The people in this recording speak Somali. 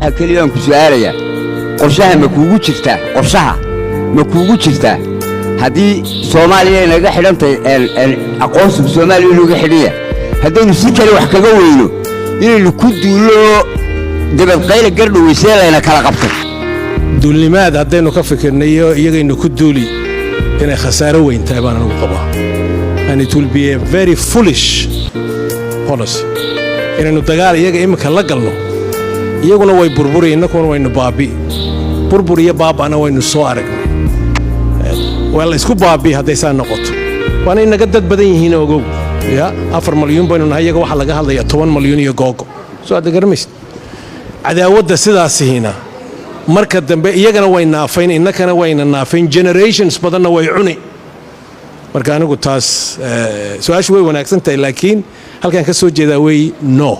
Waxaa keliya aan ku su'aalayaa, qorshaha ma kuugu jirtaa, qorshaha ma kuugu jirtaa haddii Soomaaliya inaga xidhantahay, aqoonsigu Soomaaliya inuga xidhan yahay, haddaynu si kale wax kaga weyno inaynu ku duullo oo dabadqayla gardhoweysee layna kala qabto? Duulnimaad haddaynu ka fikirnayo iyagaynu ku duuli, inay khasaaro weyn tahay baan anugu qabaa, and it will be a very foolish policy inaynu dagaal iyaga iminka la galno. Iyaguna way burburi, innakuna waynu baabi'i. Burbur iyo baaba'na waynu soo aragnay. Waa la isku baabi'i hadday saa noqoto. Waana inaga dad badan yihiin, ogow. Ya 4 malyuun baynu nahay, iyaga waxaa laga hadlaya 10 malyuun iyo googo. Soo hadda garamaysid cadaawadda sidaasihina marka dambe iyagana way naafayn, innakana wayna naafayn, generations badanna way cuni. Marka anigu taas, su-aashu way wanaagsan tahay, laakiin halkaan ka soo jeedaa wey no.